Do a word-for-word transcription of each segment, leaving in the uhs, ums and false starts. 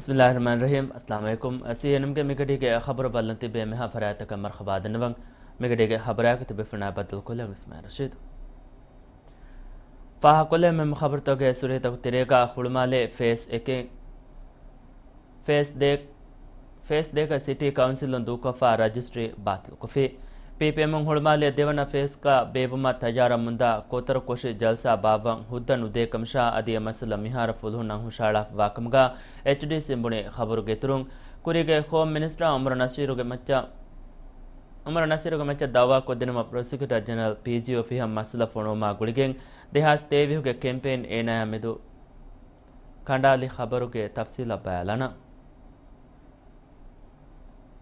ބިސްމިއްލާހިއްރަޙްމާނިއްރަޙީމް. އައްސަލާމު ޢަލައިކުމް. ސީއެންއެމްގެ މިގަޑީގެ ޚަބަރު ބައްލަން ތިބޭ މިހާ ފަރާތްތަކަށް މަރުޙަބާ ދަންނަވަން. މިގަޑީގެ ޚަބަރާގަ ތިބޭފުޅުންނާ ބައްދަލުކޮށްލަން އިސްމާޢީލް ރަޝީދު. ފާހަގަކޮށްލެވޭ މުހިއްމު ޚަބަރުތަކުގެ ސުރިހަތަކު ތެރޭގަ ހުޅުމާލެ ފޭސް އެކެއް، ފޭސް ދޭ، ފޭސް ދޭގަ ސިޓީ ކައުންސިލުން ދޫކޮށްފަ ރަޖިސްޓްރީ ބާތިލްކޮށްފި. ޕީޕީއެމުން ހުޅުމާލެ ދެވަނަ ފޭސްގަ ބޭއްވުމަށް ތައްޔާރަށް މުންދާ ކޮތަރު ކޮށި ޖަލްސާ ބާއްވަން ހުއްދަ ނުދޭ ކަމަށާ އަދި އެ މައްސަލަ މިހާރު ފުލުހުންނަށް ހުށަހަޅާފަވާ ކަމުގަ އެޗްޑީސީން ބުނި ޚަބަރުގެ އިތުރުން، ކުރީގެ ހޯމް މިނިސްޓަރ އުމަރު ނަސީރުގެ މައްޗަށް، އުމަރު ނަސީރުގެ މައްޗަށް ދައުވާކޮށްދިނުމަށް ޕްރޮސިކިއުޓަރ ޖެނެރަލް ޕީޖީ އޮފީހަށް މައްސަލަ ފޮނުވުމާ ގުޅިގެން ދެހާސް ތޭވީހުގެ ކެމްޕޭން އޭނާޔާ މެދު ކަނޑާލި. ޚަބަރުގެ ތަފްސީލަށް ބަލާލަން.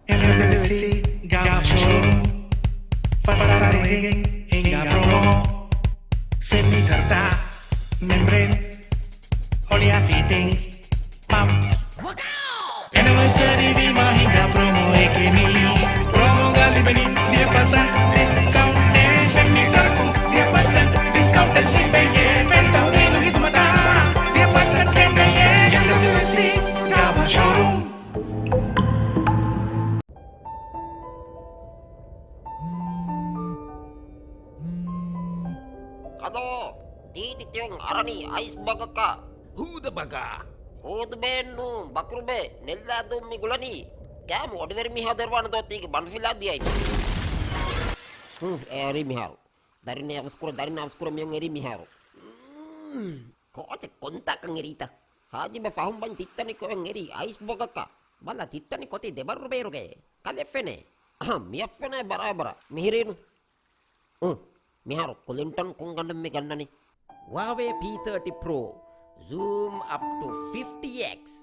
އެމްއެލްސީ ގާ ޝޯރޫމް، ފަސް ސާރެއްގެ ހިނގާ ޕްރޮމޯ، ފެން މީޓަރުތައް، މެމްބްރޭން، ހޮޅިއާ ފިޓިންގްސް، ޕަމްޕްސް. އެނިވަރސަރީ ވީމާ ހިނގާ ޕްރޮމޯއެކޭ މީ. ޕްރޮމޯގަ ލިބެނީ ދިހަ ޕަސެންޓް ޑިސްކައުންޓެއް، ފެން މީޓަރަކުން ދިހަ ޕަސެންޓް ޑިސްކައުންޓެއް ލިބެޔޭ. ފެން ތަހުދީދު ހިދުމަތާ ދިހަ ޕަސެންޓް ކެނޑެޔޭ. އެމްއެލްސީ ގާ ޝޯރޫމް. ކަލޯ، ދީދި ތިއޮން އަރަނީ އައިސް ބަގަކަށް. ހޫދަ ބަގާ. ހޫދު ބޭން ނޫން، ބަކުރުބޭ، ނެއްލާ ދޫން މި ގުޅަނީ. ކާމު އޮޑިވެރި މީހާ ދެރުވާނެ ދޯ ތީގެ ބަނޑު ފިލާ ދިޔައިމަ. ހުން، އެ އަރި މިހާރު. ދަރިން އަވަސްކުރަ، ދަރިން އަވަސްކުރަ މިއޮން އެރި މިހާރު. ކޯޗެއް ކޮންތާކަން އެރީތަ؟ ހާޖިބެ ފަހުން ބަން ތިއްތަނި ކޮއެން އެރީ އައިސް ބޮގަކަށް. ބަލަ ތިއްތަނި ކޮތީ ދެބައްރު ބޭރުގައޭ. ކަލެ ފެނޭ. އަހަ، މިއަށް ފެނޭ ބަރާބަރަށް. މިހިރީނު. އު، މިހާރު ކުލިންޓަން ކޮން ގަނޑެއް މި ގަންނަނީ؟ ހުއާވޭ ޕީ ތާޓީ ޕްރޯ. ޒޫމް އަޕް ޓު ފިފްޓީ އެކްސް.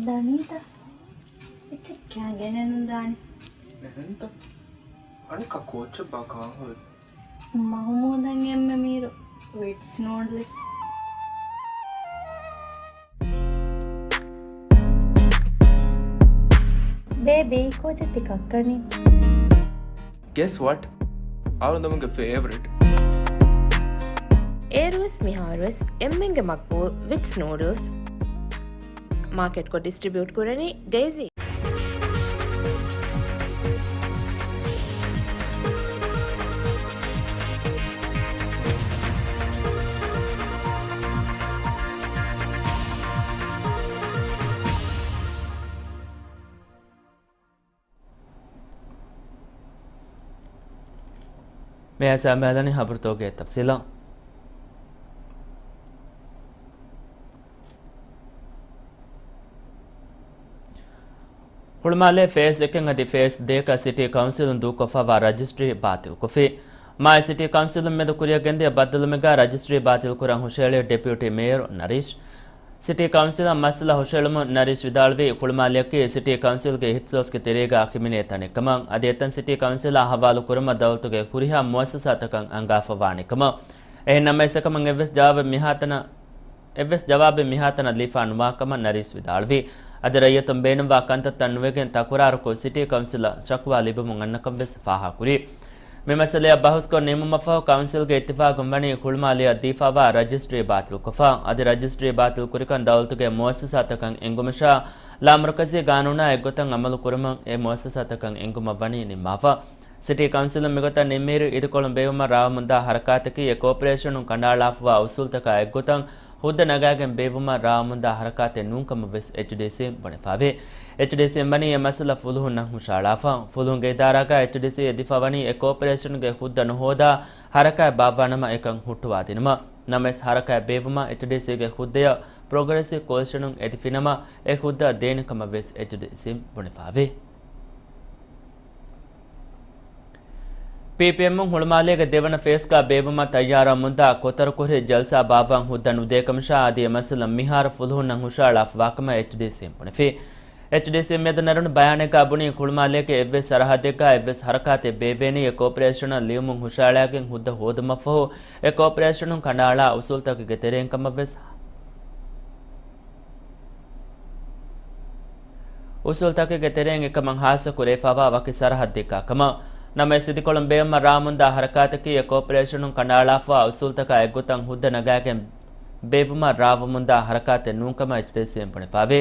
ދަނީތަ؟ އެއްޗެއް ކާގެނެއް ނުދާނެ. އެހެންތަ؟ އަނެއްކާ ކޯޗެއް ބާ ކާހޮއެއް؟ މަހުމޫދަށް އެންމެ މީރު ވިޓްސް ނޫޑްލްސް. ބޭބީ، ކޯޗެއް ތި ކައްކަނީ؟ Guess what? އަޅުގަނޑުގެ ފޭވަރިޓް. އޭރުވެސް މިހާރުވެސް އެންމެންގެ މަގްބޫލް ވިޓްސް ނޫޑްލްސް. މާކެޓްކޮށް ޑިސްޓްރިބިއުޓް ކުރަނީ ޑޭޒީ. މިއަދު މިއަދަނީ ހަބަރުތަކުގެ ތަފްސީލަށް. ހުޅުމާލެ ފޭސް އެކެއް އަދި ފޭސް ދޭކަ ސިޓީ ކައުންސިލުން ދޫކޮށްފައިވާ ރަޖިސްޓްރީ ބާތިލްކޮށްފި. މާލެ ސިޓީ ކައުންސިލުން މެދު ކުރިއަށް ގެންދިޔަ ބައްދަލުމެއްގަ ރަޖިސްޓްރީ ބާތިލްކުރަން ހުށައެޅި ޑެޕިއުޓީ މޭޔަރު ނަރީޝް. ސިޓީ ކައުންސިލަށް މައްސަލަ ހުށައެޅުމުން ނަރީޝް ވިދާޅުވީ، ހުޅުމާލެއަކީ ސިޓީ ކައުންސިލްގެ އިހްތިސޯސްގެ ތެރޭގަ ހިމެނޭ ތަނެއް ކަމަށް، އަދި އެތަން ސިޓީ ކައުންސިލާ ހަވާލު ކުރުމަށް ދައުލަތުގެ ހުރިހާ މުއައްސަސާތަކަށް އަންގާފަވާނެ ކަމަށް. އެހެން ނަމަވެސް އެކަމަށް އެއްވެސް ޖަވާބެއް މިހާތަނަށް، އެއްވެސް ޖަވާބެއް މިހާތަނަށް ލިބިފަ ނުވާ ކަމަށް ނަރީޝް ވިދާޅުވީ. އަދި ރައްޔިތުން ބޭނުންވާ ކަންތައްތައް ނުވެގެން ތަކުރާރުކޮށް ސިޓީ ކައުންސިލަށް ޝަކުވާ ލިބުމުން އަންނަކަން ވެސް ފާހަގަކުރީ. މި މައްސަލަޔަށް ބަހުސްކޮށް ނިމުމަށްފަހު ކައުންސިލްގެ އިއްތިފާގުން ވަނީ ހުޅުމާލެއަށް ދީފައިވާ ރަޖިސްޓްރީ ބާތިލްކޮށްފަ، އަދި ރަޖިސްޓްރީ ބާތިލް ކުރިކަން ދައުލަތުގެ މުއައްސަސާތަކަށް އެނގުމަށާ، ލާމަރުކަޒީ ގާނޫނާ އެއްގޮތަށް އަމަލު ކުރުމަށް އެ މުއައްސަސާތަކަށް އެނގުމަށް ވަނީ ނިންމާފަ. ސިޓީ ކައުންސިލުން މިގޮތަށް ނިންމިއިރު އިދިކޮޅުން ބޭއްވުމަށް ރާވަމުންދާ ހަރަކާތަކީ އެ ކޯޕަރޭޝަނުން ކަނޑައަޅާފައިވާ އުސޫލުތަކާ އެއްގޮތަށް ހުއްދަ ނަގާގެން ބޭއްވުމަށް ރާވަމުންދާ ހަރަކާތެއް ނޫން ކަމަށް ވެސް އެޗްޑީސީން ބުނެފައިވޭ. އެޗްޑީސީން ވަނީ އެ މައްސަލަ ފުލުހުންނަށް ހުށައަޅާފަ. ފުލުހުންގެ އިދާރާގަ އެޗްޑީސީ އެދިފަވަނީ އެ ކޯޕަރޭޝަނުގެ ހުއްދަ ނުހޯދާ ހަރަކާތް ބާއްވާނަމަ އެކަން ހުއްޓުވާދިނުމަށް. ނަމަވެސް ހަރަކާތް ބޭއްވުމަށް އެޗްޑީސީގެ ހުއްދަޔަށް ޕްރޮގްރެސިވް ކޯލިޝަނުން އެދިފިނަމަ އެ ހުއްދަ ދޭނެ ކަމަށް ވެސް އެޗްޑީސީން ބުނެފައިވޭ. ޕީޕީއެމުން ހުޅުމާލޭގެ ދެވަނަ ފޭސްގަ ބޭއްވުމަށް ތައްޔާރަށް މުންދާ ކޮތަރުކުރި ޖަލްސާ ބާއްވަން ހުއްދަ ނުދޭ ކަމަށާ އަދި އެ މައްސަލަ މިހާރު ފުލުހުންނަށް ހުށައަޅާފަވާކަމަށް އެޗްޑީސީން ބުނެފި. އެޗްޑީސީން މިއަދު ނެރުނު ބަޔާނެއްގަ ބުނީ، ހުޅުމާލޭގެ އެއްވެސް ސަރަހައްދެއްގަ އެއްވެސް ހަރަކާތެއް ބޭއްވޭނީ އެ ކޯޕަރޭޝަނަށް ލިޔުމުން ހުށައަޅާގެން ހުއްދަ ހޯދުމަށްފަހު، އެ ކޯޕަރޭޝަނުން ކަނޑައަޅާ އުސޫލުތަކެއްގެ ތެރެއިން ކަމަށްވެސް އުސޫލުތަކެއްގެ ތެރެއިން އެކަމަށް ހާއްސަ ކުރެވިފައިވާ ވަކި ސަރަހައްދެއްގަ ކަމަށް. ނަމަވެސް، އިދިކޮޅުން ބޭއްވުމަށް ރާވަމުންދާ ހަރަކާތަކީ، އެ ކޯޕަރޭޝަނުން ކަނޑައަޅާފަވާ އުސޫލުތަކާ އެއްގޮތަށް ހުއްދަ ނަގާގެން ބޭއްވުމަށް ރާވަމުންދާ ހަރަކާތެއް ނޫންކަމަށް އެޗްޑީސީއިން ބުނެފައިވޭ.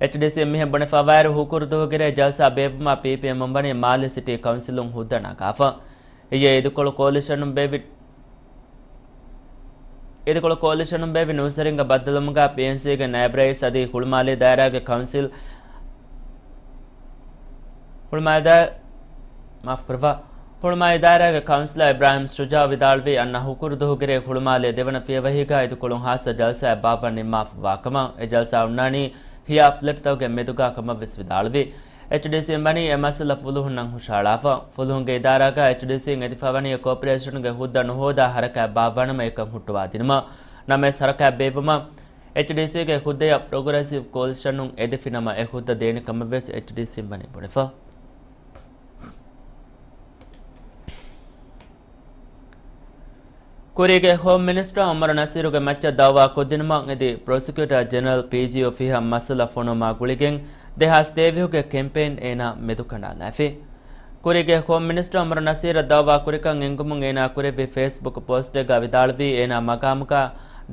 އެޗްޑީސީއިން މިހެން ބުނެފައިވާއިރު، ހުކުރު ދުވަހުގެ ރޭ ޖަލްސާ ބޭއްވުމަށް ޕީޕީއެމުން ވަނީ މާލެ ސިޓީ ކައުންސިލުން ހުއްދަ ނަގާފަ. އިއްޔެ އިދިކޮޅު ކޯލިޝަނުން ބޭއްވި އިދިކޮޅު ކޯލިޝަނުން ބޭއްވި ނޫސްވެރިންގެ ބައްދަލުވުމުގަ ޕީއެންސީގެ ނައިބް ރައީސް އަދި ހުޅުމާލޭ ދާއިރާގެ ކައުންސިލް، ހުޅުމާލޭ ދާ-، މާފުކުރައްވާ. ހުޅުމާލޭ ދާއިރާގެ ކައުންސިލަރ އިބްރާހިމް ޝުޖާ ވިދާޅުވީ، އަންނަ ހުކުރު ދުވަހުގެ ރޭ ހުޅުމާލޭ ދެވަނަ ފިޔަވަހީގަ އިދިކޮޅުން ހާއްސަ ޖަލްސާއެއް ބާއްވަން ނިންމާފަވާކަމަށް. އެ ޖަލްސާ އޮންނާނީ ހިޔާ ފްލެޓްތަކުގެ މެދުގަ ކަމަށްވެސް ވިދާޅުވި. އެޗްޑީސީއިން ވަނީ އެ މައްސަލަ ފުލުހުންނަށް ހުށަހަޅާފަ. ފުލުހުންގެ އިދާރާގަ އެޗްޑީސީއިން އެދިފަ ވަނީ އެ ކޯޕަރޭޝަނުގެ ހުއްދަ ނުހޯދާ ހަރަކާތް ބާއްވާނަމަ އެކަން ހުއްޓުވާދިނުމަށް. ނަމަވެސް ހަރަކާތް ބޭއްވުމަށް އެޗްޑީސީގެ ހުއްދަޔަށް ޕްރޮގްރެސިވް ކޯލިޝަނުން އެދިފިނަމަ އެ ހުއްދަ ދޭނެ ކަމަށްވެސް އެޗްޑީސީއިން ވަނީ ބުނެފަ. ކުރީގެ ހޯމް މިނިސްޓަރ އުމަރު ނަސީރުގެ މައްޗަށް ދައުވާ ކޮށްދިނުމަށް އެދި ޕްރޮސިކިއުޓަރ ޖެނެރަލް ޕީޖީ އޮފީހަށް މައްސަލަ ފޮނުވުމާ ގުޅިގެން ދެހާސް ތޭވީހުގެ ކެމްޕޭން އޭނާ މެދުކަނޑާލާފި. ކުރީގެ ހޯމް މިނިސްޓަރ އުމަރު ނަސީރަށް ދައުވާ ކުރިކަން އެންގުމުން އޭނާ ކުރެއްވި ފޭސްބުކް ޕޯސްޓެއްގަ ވިދާޅުވީ، އޭނާ މަގާމުގަ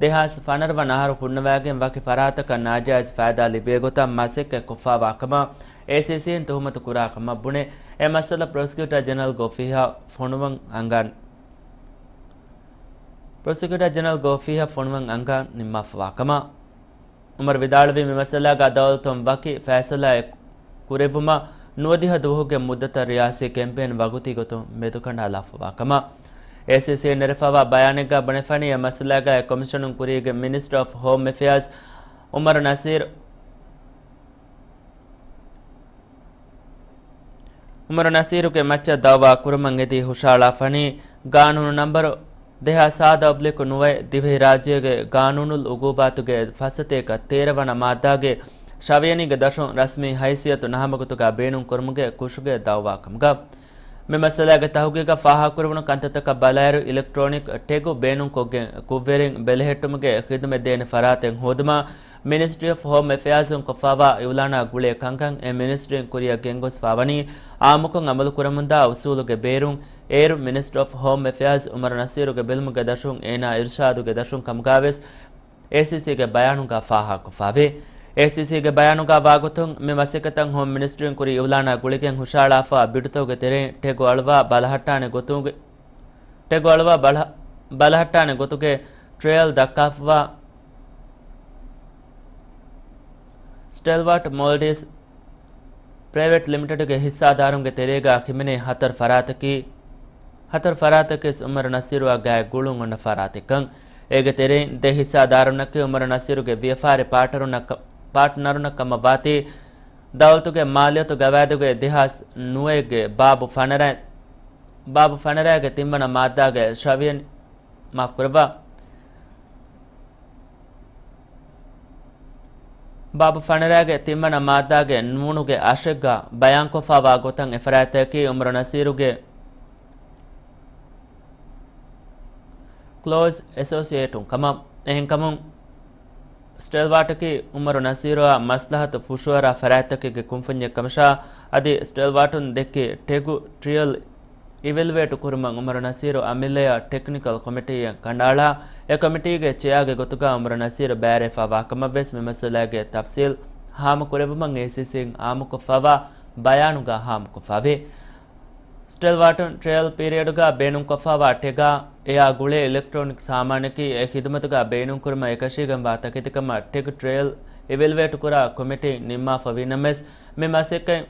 ދެހާސް ފަނަރަ ވަނަ އަހަރު ހުންނަވައިގެން ވަކި ފަރާތަކަށް ނާޖާއިޒް ފައިދާ ލިބޭ ގޮތަށް މަސައްކަތް ކޮށްފާވާ ކަމަށް އޭސީސީއިން ތުހުމަތު ކުރާ ކަމަށް ބުނެ، އެ މައްސަލަ ޕްރޮސިކިއުޓަރ ޖެނެރަލްގެ އޮފީހަށް ފޮނުވަން އަންގާ، ޕްރޮސިކިއުޓަރ ޖެނެރަލްގެ އޮފީހަށް ފޮނުވަން އަންގާ ނިންމާފަވާ ކަމަށް. އުމަރު ވިދާޅުވީ، މި މައްސަލާގަ އަދާލަތުން ވަކި ފައިސަލާއެއް ކުރެއްވުމަށް ނުވަދިހަ ދުވަހުގެ މުއްދަތަށް ރިޔާސީ ކެމްޕޭން ވަގުތީ ގޮތުން މެދުކަނޑާލާފަވާ ކަމަށް. އޭސީސީއިން ނެރެފަވާ ބަޔާނެއްގަ ބުނެފަނީ، އެ މައްސަލާގައި ކޮމިޝަނުން ކުރީގެ މިނިސްޓަރ އޮފް ހޯމް އެފެއާޒް އުމަރު ނަސީރު، އުމަރު ނަސީރުގެ މައްޗަށް ދައުވާ ކުރުމަށް އެދި ހުށަހަޅާފަނީ، ގާނޫނު ނަންބަރު ދެހާސް ސާދަ އޮބްލިކު ނުވައެއް، ދިވެހިރާއްޖޭގެ ގާނޫނުލް އުގޫބާތުގެ ފައްސަތޭކަ ތޭރަ ވަނަ މާއްދާގެ ޝަވިޔަނީގެ ދަށުން ރަސްމީ ހައިސިއްޔަތު ނަހަމަގުތުގަ ބޭނުން ކުރުމުގެ ކުށުގެ ދައުވާ ކަމުގަ. މި މައްސަލާގެ ތަހުގީގަށް ފާހަގަކުރެވުނު ކަންތައްތަކަށް ބަލާއިރު، އިލެކްޓްރޯނިކް ޓެގު ބޭނުންކޮށްގެން، ކުށްވެރިން ބެލެހެއްޓުމުގެ ޚިދުމަތް ދޭނެ ފަރާތެއް ހޯދުމަށް މިނިސްޓްރީ އޮފް ހޯމް އެފެއާޒުން ކޮށްފާވާ އިއުލާނާ ގުޅޭ ކަންކަން އެ މިނިސްޓްރީން ކުރިއަށް ގެންގޮސްފާވަނީ، އާއްމުކޮށް އަމަލުކުރަމުންދާ އުސޫލުގެ ބޭރުން، އޭރު މިނިސްޓްރީ އޮފް ހޯމް އެފެއާޒް އުމަރު ނަސީރުގެ ބިލުމުގެ ދަށުން އޭނާ އިރުޝާދުގެ ދަށުން ކަމުގަވެސް އޭސީސީގެ ބަޔާނުގަ ފާހަގަކޮށްފާވޭ. އޭސީސީގެ ބަޔާނުގަ ވާގޮތުން، މި މަސައްކަތަށް ހޯމް މިނިސްޓްރީން ކުރި އިއުލާނާ ގުޅިގެން ހުށަހަޅާފަ ބިޑުތަކުގެ ތެރެއިން ޓެގު އަޅުވާ ބަލަހައްޓާނެ ގޮތުގެ، ޓެގު އަޅުވާ ބަލަ-، ބަލަހައްޓާނެ ގޮތުގެ ޓްރަޔަލް ދައްކާފަވާ ސްޓެލްވާޓް މޯލްޑިވްސް ޕްރައިވެޓް ލިމިޓެޑުގެ ހިއްސާދާރުންގެ ތެރޭގަ ހިމެނޭ ހަތަރު ފަރާތަކީ، ހަތަރު ފަރާތަކީ އުމަރު ނަސީރުއާ ގާތް ގުޅުން އޮންނަ ފަރާތެއްކަން. އޭގެ ތެރެއިން ދެ ހިއްސާދާރުންނަކީ އުމަރު ނަސީރުގެ ވިޔަފާރި ޕާޓްނަރުންނަކަ-، ޕާޓްނަރުންނަށް ކަމަށް ވާތީ، ދައުލަތުގެ މާލިޔަތު ގަވާއިދުގެ ދެހާސް ނުވައެއްގެ ބާބު ފަނަރަ، ބާބު ފަނަރައިގެ ތިންވަނަ މާއްދާގެ ޝަވިޔަނި، މާފުކުރައްވާ. ބާބު ފަނަރައިގެ ތިންވަނަ މާއްދާގެ ނޫނުގެ އަށެއްގަ ބަޔާންކޮށްފާވާ ގޮތަށް އެ ފަރާތްތަކަކީ އުމަރު ނަސީރުގެ ކްލޯޒް އެސޯސިއޭޓުން ކަމަށް. އެހެންކަމުން، ސްޓެލްވާޓަކީ އުމަރު ނަސީރުއާ މަސްލަހަތު ފުށުއަރާ ފަރާތްތަކެއްގެ ކުންފުންޏެއް ކަމަށާ، އަދި ސްޓެލްވާޓުން ދެއްކި ޓެގު ޓްރިއަލް އިވެލުއޭޓު ކުރުމަށް އުމަރު ނަސީރު އަމިއްލަޔަށް ޓެކްނިކަލް ކޮމިޓީއެއް ކަނޑައަޅާ، އެ ކޮމިޓީގެ ޗެއާގެ ގޮތުގަ އުމަރު ނަސީރު ބައިވެރިވެފައިވާ ކަމަށްވެސް މި މައްސަލާގެ ތަފްސީލް ހާމަކުރެއްވުމަށް އޭސީސީން އާއްމުކޮށްފައިވާ ބަޔާނުގަ ހާމަކޮށްފައިވޭ. ސްޓެލްވާޓުން ޓްރަޔަލް ޕީރިއަޑުގަ ބޭނުންކޮށްފައިވާ ޓެގާ އެއާ ގުޅޭ އިލެކްޓްރޯނިކް ސާމާނަކީ އެ ޚިދުމަތުގަ ބޭނުންކުރުމަށް އެކަށީގެންވާ ތަކެތިކަމަށް ޓެގް ޓްރަޔަލް އިވެލުއޭޓުކުރާ ކޮމިޓީ ނިންމާފަވީ ނަމަވެސް، މި މަސައްކަތް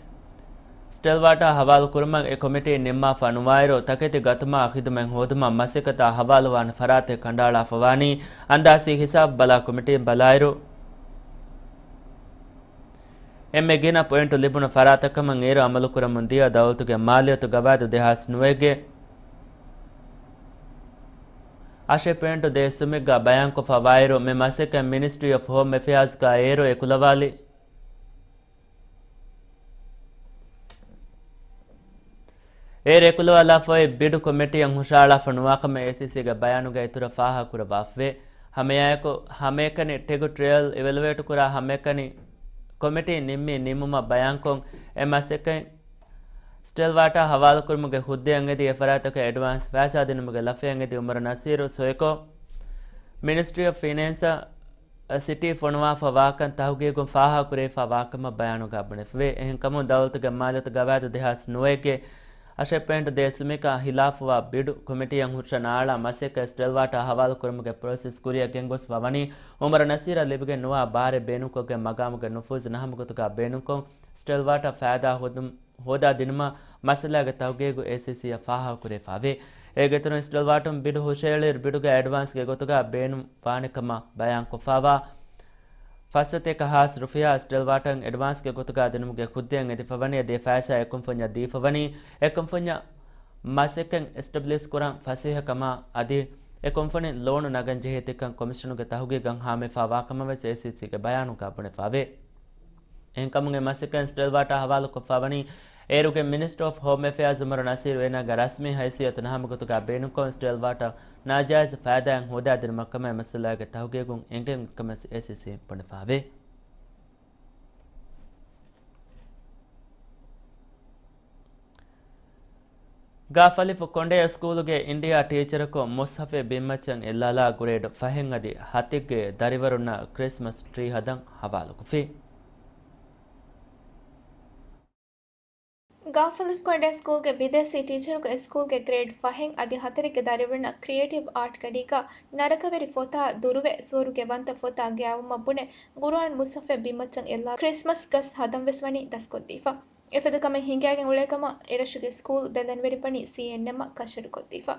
ސްޓެލްވާޓާ ހަވާލުކުރުމަށް އެ ކޮމިޓީ ނިންމާފަ ނުވާއިރު، ތަކެތި ގަތުމާ ޚިދުމަތް ހޯދުމަށް މަސައްކަތާ ހަވާލުވާނެ ފަރާތެއް ކަނޑައަޅާފަވާނީ، އަންދާސީ ހިސާބު ބަލާ ކޮމިޓީން ބަލާއިރު، އެންމެ ގިނަ ޕޮއިންޓު ލިބުނު ފަރާތަކަށް އޭރު އަމަލުކުރަމުން ދިޔަ ދައުލަތުގެ މާލިޔަތު ގަވާއިދު ދެހާސް ނުވައެއްގެ އަށެއް ޕޮއިންޓު ދޭއްސުމެއްގަ ބަޔާންކޮށްފަ ވާއިރު، މި މަސައްކަތް މިނިސްޓްރީ އޮފް ހޯމް އެފެއާޒްގަ އޭރު އެކުލަވާލި، އޭރު އެކުލަވާލާފައި ބިޑު ކޮމިޓީއަށް ހުށައަޅާފަ ނުވާކަމަށް އޭސީސީގެ ބަޔާނުގަ އިތުރަށް ފާހަގަކުރައްވާފަވޭ. ހަމައެއާއެކު، ހަމައެކަނި ޓެގު ޓްރަޔަލް އިވެލުއޭޓުކުރާ ހަމައެކަނި ކޮމިޓީ ނިންމީ ނިންމުމަށް ބަޔާންކޮށް، އެ މަސައްކަތް ސްޓިލް ވާޓާ ހަވާލުކުރުމުގެ ހުއްދައަށް އެދި އެފަރާތަކަށް އެޑްވާންސް ފައިސާ ދިނުމުގެ ލަފައަށް އެދި އުމަރު ނަސީރު ސޮއެކޯ މިނިސްޓްރީ އޮފް ފިނޭންސް ސިޓީ ފޮނުވާފަ ވާކަން ތަހުގީގުން ފާހަގަކުރެވިފަ ވާކަމަށް ބަޔާނުގަ ބުނެފަވޭ. އެހެންކަމުން ދައުލަތުގެ މާލިޔަތު ގަވާއިދު ދެހާސް ނުވައެއްގެ އަށެއް ޕޮއިންޓު ދޭއް ސުމެކާ ހިލާފުވާ ބިޑު ކޮމިޓީއަށް ހުށަނާޅާ މަސައްކަތް ސްޓިލް ވާޓާ ހަވާލު ކުރުމުގެ ޕްރޮސެސް ކުރިއަށް ގެންގޮސްފަ ވަނީ އުމަރު ނަސީރަށް ލިބިގެން ނުވާ ބާރެއް ބޭނުންކޮށްގެން މަގާމުގެ ނުފޫޒު ނަހަމަގޮތުގަ ބޭނުންކޮށް ސްޓިލް ވާޓާ ފައިދާ ހޯދުން ހޯދާ ދިނުމަށް މައްސަލާގެ ތަހުގީގު އޭސީސީއަށް ފާހަގަކުރެވިފައެވެ. އޭގެއިތުރުން ސްޓިލް ވާޓުން ބިޑު ހުށައެޅިއިރު ބިޑުގެ އެޑްވާންސްގެ ގޮތުގަ ބޭނުން ވާނެކަމަށް ބަޔާންކޮށްފަވާ ފައްސަތޭކަ ހާސް ރުފިޔާ ސްޓިލް ވާޓަން އެޑްވާންސްގެ ގޮތުގަ ދިނުމުގެ ހުއްދައަށް އެދިފަވަނީ އަދި އެ ފައިސާ އެކުންފުންޏަށް ދީފަވަނީ އެކުންފުންޏަށް މަސައްކަތް އެސްޓަބްލިޝް ކުރަން ފަސޭހަކަމާ އަދި އެ ކުންފުނިން ލޯނު ނަގަން ޖެހޭތީކަން ކޮމިޝަނުގެ ތަހުގީގަށް ހާމަވެފަ ވާކަމަށްވެސް އޭސީސީގެ ބަޔާނުގަ ބުނެފައެވެ. އެހެންކަމުން އެ މަސައްކަތް ސްޓިލް ވާޓާ ހަވާލުކޮށްފަ ވަނީ އޭރުގެ މިނިސްޓަރ އޮފް ހޯމް އެފެއާޒް އުމަރު ނަސީރު އޭނާގެ ރަސްމީ ހައިސިއްޔަތު ނަހަމަގޮތުގަ ބޭނުންކޮށް ސްޓިލް ވާޓާ ނާޖާއިޒު ފައިދާއެއް ހޯދާދިނުމަށްކަމަށް އެ މައްސަލާގެ ތަހުގީގުން އެނގެން ކަމަށް އޭސީސީ ބުނެފައެވެ. ގާފަލިފު ކޮނޑޭ ސްކޫލުގެ އިންޑިއާ ޓީޗަރަކު މުޞްޙަފެއް ބިންމައްޗަށް އެއްލާލާ ގްރޭޑް ފަހެއް އަދި ހަތެއްގެ ދަރިވަރުންނަށް ކްރިސްމަސް ޓްރީ ހަދަން ހަވާލުކޮށްފި. ގާފަލިފު ކޮނޑޭ ސްކޫލްގެ ބިދޭސީ ޓީޗަރަކު އެ ސްކޫލްގެ ގްރޭޑް ފަހެއް އަދި ހަތަރެއްގެ ދަރިވަރުންނަށް ކްރިއޭޓިވް އާޓް ގަޑީގަ ނަރަކަވެރި ފޮތާ ދުރުވެ ސުވަރުގެ ވަންތަ ފޮތާ ގާއިމްކުރުމަށް ބުނެ ގުރުއާން މުޞްޙަފެއް ބިންމައްޗަށް އެއްލާ ކްރިސްމަސް ގަސް ހަދަން ވެސް ވަނީ ދަސްކޮށްދީފަ. އެފަދަ ކަމެއް ހިނގާގެން އުޅޭ ކަމަށް އެރަށުގެ ސްކޫލް ބެލެނިވެރިން ވަނީ ސީއެންއެމްއަށް ކަށަވަރުކޮށްދީފަ.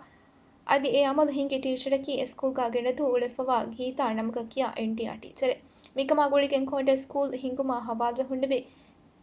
އަދި އެ އަމަލު ހިނގި ޓީޗަރަކީ އެ ސްކޫލްގަ ގިނަދުވަހު އުޅެފަވާ ގީތާ ނަމުގަ ކިޔާ އިންޑިއާ ޓީޗަރެއް. މިކަމާ ގުޅިގެން ކޮނޑޭ ސްކޫލް ހިންގުމާ ހަވާލުވެ ހުންނެވި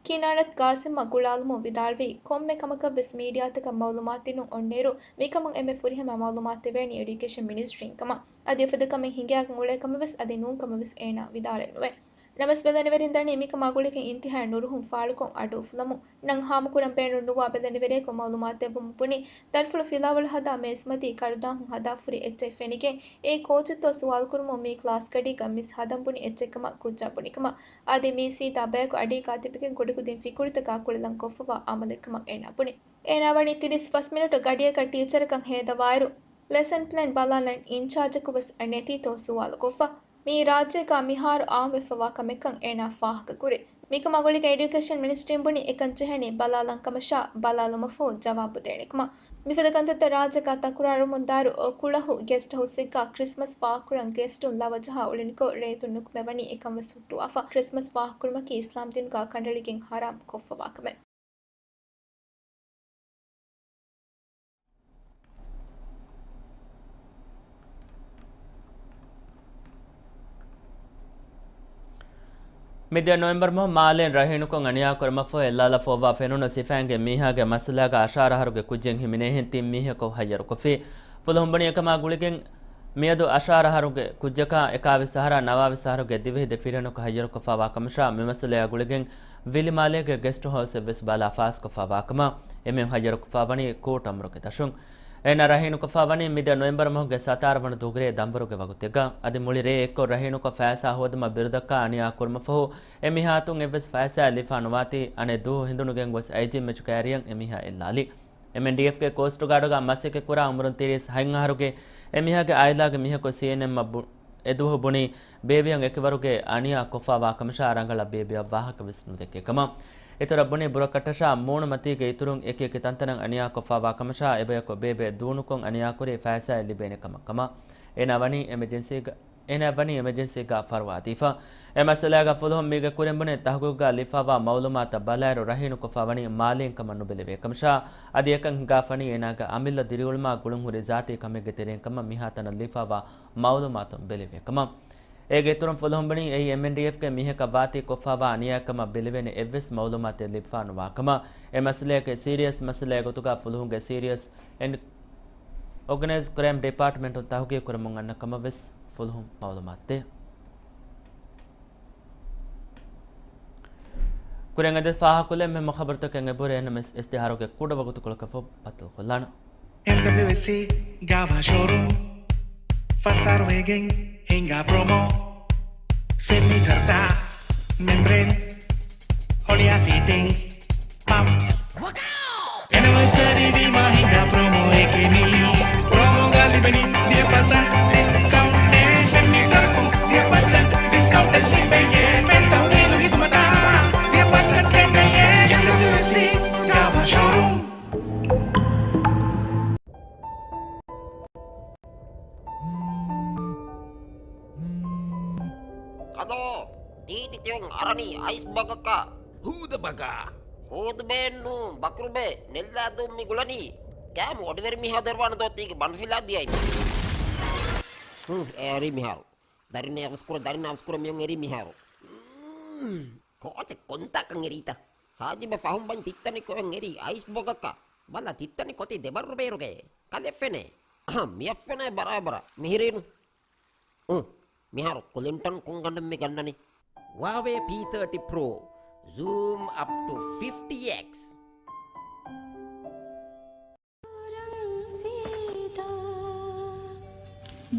ކިނާނަތް ގާސިމްއަށް ގުޅާލުމުން ވިދާޅުވީ، ކޮންމެ ކަމަކަށްވެސް މީޑިއާތަކަށް މައުލޫމާތު ދިނުން އޮންނައިރު، މިކަމަށް އެންމެ ފުރިހަމަ މައުލޫމާތު ދެވޭނީ އެޑިއުކޭޝަން މިނިސްޓްރީން ކަމަށް. އަދި އެފަދަ ކަމެއް ހިނގާގެން އުޅޭ ކަމަށްވެސް އަދި ނޫން ކަމަށްވެސް އޭނާ ވިދާޅެއްނުވޭ. ނަމަވެސް ބެލެނިވެރިން ދަނީ މިކަމާ ގުޅިގެން އިންތިހާއަށް ނުރުހުން ފާޅުކޮށް އަޑު އުފުލަމުން. ނަން ހާމަކުރަން ބޭނުން ނުވާ ބެލެނިވެރިޔަކު މައުލޫމާތު ދެއްވުމަށް ބުނި، ދަންފުޅު ފިލާވަޅު ހަދާ މޭޒުމަތީ ކަރުދާހުން ހަދާފަ ހުރި އެއްޗެއް ފެނިގެން، އެއީ ކޯޗެއްތޯ ސުވާލުކުރުމުން މި ކްލާސްގަޑީގަ މިސް ހަދަން ބުނި އެއްޗެއްކަމަށް ކުއްޖާ ބުނިކަމަށް. އަދި މީ ސީދާ ބަޔަކު އަޑީގާ ތިބިގެން ކުޑަކުދިން ފިކުރުތަކާ ކުޅެލަން ކޮށްފަވާ އަމަލެއްކަމަށް އޭނާ ބުނި. އޭނާ ވަނީ ތިރީސް ފަސް މިނެޓު ގަޑިއަކަށް ޓީޗަރަކަށް ހޭދަވާއިރު، ލެސަން ޕްލޭން ބަލާލަން އިންޗާޖަކު ވެސް ނެތީތޯ ސުވާލުކޮށްފަ. މީ ރާއްޖޭގަ މިހާރު އާންމުވެފަވާ ކަމެއްކަން އޭނާ ފާހަގަކުރި. މިކަމާ ގުޅިގެން އެޑިއުކޭޝަން މިނިސްޓްރީން ބުނި އެކަން ޖެހެނީ ބަލާލަން ކަމަށާ، ބަލާލުމަށްފަހު ޖަވާބު ދޭނެ ކަމަށް. މިފަދަ ކަންތައްތައް ރާއްޖޭގަ ތަކުރާރުވަމުންދާއިރު، ކުޅަހު ގެސްޓް ހައުސްއެއްގަ ކްރިސްމަސް ފާހަގަކުރަން ގެސްޓުން ލަވަ ޖަހާ އުޅެނިކޮށް، ރޭތުން ނުކުމެވަނީ އެކަން ވެސް ހުއްޓުވާފަ. ކްރިސްމަސް ފާހަގަކުރުމަކީ އިސްލާމްދީނުގަ ކަނޑައެޅިގެން ހަރާމް ކޮށްފަވާ ކަމެއް. މިދިޔަ ނޮވެމްބަރު މަހު މާލޭން ރަހީނުކޮށް އަނިޔާކުރުމަށްފަހު އެއްލާލަފަ އޮއްވާ ފެނުނު ސިފައިންގެ މީހާގެ މައްސަލާގަ އަށާރަ އަހަރުގެ ކުއްޖެއް ހިމެނޭހެން ތިން މީހަކު ހައްޔަރުކޮށްފި. ފުލުހުން ބުނި އެކަމާ ގުޅިގެން މިއަދު އަށާރަ އަހަރުގެ ކުއްޖަކާ އެކާވީސް އަހަރާ ނަވާވީސް އަހަރުގެ ދިވެހި ދެ ފިރިހެނަކު ހައްޔަރުކޮށްފަވާ ކަމަށާ، މި މައްސަލަޔާ ގުޅިގެން ވިލިމާލޭގެ ގެސްޓް ހައުސްއެއް ވެސް ބަލާ ފާސްކޮށްފަވާ ކަމަށް. އެމީހުން ހައްޔަރުކޮށްފަ ވަނީ ކޯޓް އަމުރުގެ ދަށުން. އޭނާ ރަހީނުކޮށްފަ ވަނީ މިދިޔަ ނޮވެމްބަރު މަހުގެ ސަތާރަ ވަނަ ދުވަހުގެ ރޭ ދަންވަރުގެ ވަގުތެއްގަ. އަދި މުޅި ރޭ އެއްކޮށް ރަހީނުކޮށް ފައިސާ ހޯދުމަށް ބިރުދައްކާ އަނިޔާ ކުރުމަށްފަހު، އެމީހާ އަތުން އެއްވެސް ފައިސާއެއް ލިބިފަ ނުވާތީ، އަނެއް ދުވަހު ހިނދުނުގެން ގޮސް އައިޖީ މެޗު ކައިރިއަށް އެމީހާ އެއްލާލި. އެމްއެންޑީއެފްގެ ކޯސްޓް ގާޑުގަ މަސައްކަތްކުރާ އުމުރުން ތިރީސް ހަތް އަހަރުގެ އެމީހާގެ އާއިލާގެ މީހަކު ސީއެންއެމްއަށް ބު-، އެދުވަހު ބުނީ، ބޭބެއަށް އެކިވަރުގެ އަނިޔާ ކޮށްފަވާ ކަމަށާ ރަނގަޅަށް ބޭބެއަށް ވާހަކަ ވެސް ނުދެއްކޭ ކަމަށް. އިތުރަށް ބުނީ ބުރަކަށްޓަށާ މޫނުމަތީގެ އިތުރުން އެކިއެކި ތަންތަނަށް އަނިޔާ ކޮށްފަވާ ކަމަށާ، އެބަޔަކު ބޭބެ ދޫނުކޮށް އަނިޔާކުރީ ފައިސާއެއް ލިބޭނެ ކަމަށް ކަމަށް. އޭނާ ވަނީ އެމަޖެންސީގަ އޭނާ ވަނީ އެމަޖެންސީގަ ފަރުވާދީފަ. އެ މައްސަލާގަ ފުލުހުން މީގެ ކުރިން ބުނި ތަހުގީގުގަ ލިބިފަވާ މައުލޫމާތަށް ބަލާއިރު ރަހީނުކޮށްފަ ވަނީ މާލީން ކަމަށް ނުބެލެވޭ ކަމަށާ، އަދި އެކަން ހިނގާފަނީ އޭނާގެ އަމިއްލަ ދިރިއުޅުމާ ގުޅުންހުރި ޒާތީ ކަމެއްގެ ތެރެއިން ކަމަށް މިހާތަނަށް ލިބިފަވާ މައުލޫމާތުން ބެލެވޭ ކަމަށް. އޭގެ އިތުރުން ފުލުހުން ބުނީ އެއީ އެމްއެންޑީއެފްގެ މީހަކަށް ވާތީ ކޮށްފަވާ އަނިޔާއެއްކަމަށް ބެލެވޭނެ އެއްވެސް މައުލޫމާތެއް ލިބިފަ ނުވާ ކަމަށް. އެ މައްސަލަޔަކީ ސީރިއަސް މައްސަލައެއް ގޮތުގަ ފުލުހުންގެ ސީރިއަސް އެންޑް އޯގަނައިޒް ކްރައިމް ޑިޕާޓްމަންޓުން ތަހުގީގު ކުރަމުން އަންނަ ކަމަށް ވެސް ފުލުހުން މައުލޫމާތު ދޭ. ކުރިން އެދި ފާހަގަކޮށްލެވޭ މުހިއްމު ޚަބަރުތަކެއް އެބަހުރޭ، އެހެންނަމަވެސް އިސްތިހާރުގެ ކުޑަ ވަގުތުކޮޅަކަށް ފަހު ބައްދަލުކޮށްލާނަން. އެމްޑަބްލިއުއެސްސީ ގާވާ ޝޯރޫމް، ފަސް އަހަރު ވެގެން ހިނގާ ޕްރޮމޯ. ފެން މީޓަރުތައް، މެމްބްރޭން، ހޮޅިއާ ފިޓިންގްސް، ޕަމްޕްސް. އެނިވަރސަރީ ވީމާ ހިނގާ ޕްރޮމޯއެކޭ މީ. ޕްރޮމޯގަ ލިބެނީ ދިހަ ޕަސެންޓް ޑިސްކައުންޓެއް. ފެންނި ޓްރަކުން ދިހަ ޕަސެންޓް ޑިސްކައުންޓެއް ލިބެޔޭ. ފެން ތައުލީލު ހިދުމަތާ ދިހަ ޕަސެންޓް ގެންނަޔޭ. އެމްޑަބްލިއުއެސްސީ ގާވާ ޝޯރޫމް. ކަލޯ، ތީތި ތިއޮން އަރަނީ އައިސް ބަގަކަށް. ހޫދަ ބަގާ. ހޫދުބޭއެއްނޫ، ބަކުރުބޭ، ނެއްލާދޫ މި ގުޅަނީ. ކާމު އޮޑިވެރި މީހާ ދޮރުވާނެ ދޯ ތީގެ ބަނޑުފިލާ ދިޔައި. ހު، އެ އަރީ މިހާރު. ދަރިން އަވަސްކުރަ، ދަރިން އަވަސްކުރަ މިއޮން އެރީ މިހާރު. ކޯޗެއް ކޮންތާކަން އެރީތަ؟ ހާޖިބެ ފަހުން ބަން ތިއްތަނި ކޮއެއް އެރީ އައިސް ބޮގަކަށް. ބަލަ ތިއްތަނި ކޮތި ދެބައްރު ބޭރުގެ. ކަލެ ފެނޭ. އަހަ، މިއަށް ފެނޭ ބަރާބަރަށް. މިހިރީނު. އު، މިހާރު ކުލިންޓަން ކޮން ގަނޑެއް މި ގަންނަނީ؟ ހުއާވޭ ޕީ ތާޓީ ޕްރޯ. ޒޫމް އަޕް ޓު ފިފްޓީ އެކްސް.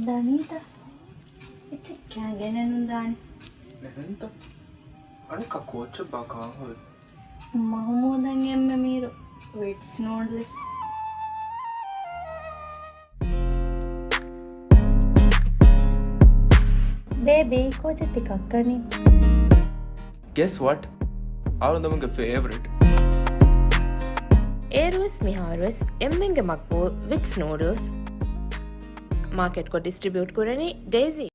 ދަނީތަ؟ އެއްޗެއް ކާގެނެއް ނުދާނެ. އެހެންތަ؟ އަނެއްކާ ކޯޗެއް ބާ ކާހޮލް. މަހުމޫދަށް އެންމެ މީރު ވިޓްސް ނޫޑްލްސް. ބޭބީ، ކޯޗެއް ތި ކައްކަނީ؟ Guess what? އަޅުގަނޑުގެ ފޭވަރިޓް. އޭރުވެސް މިހާރުވެސް އެންމެންގެ މަގްބޫލް ވިޓްސް ނޫޑްލްސް. މާކެޓްކޮށް ޑިސްޓްރިބިއުޓް ކުރަނީ ޑޭޒީ.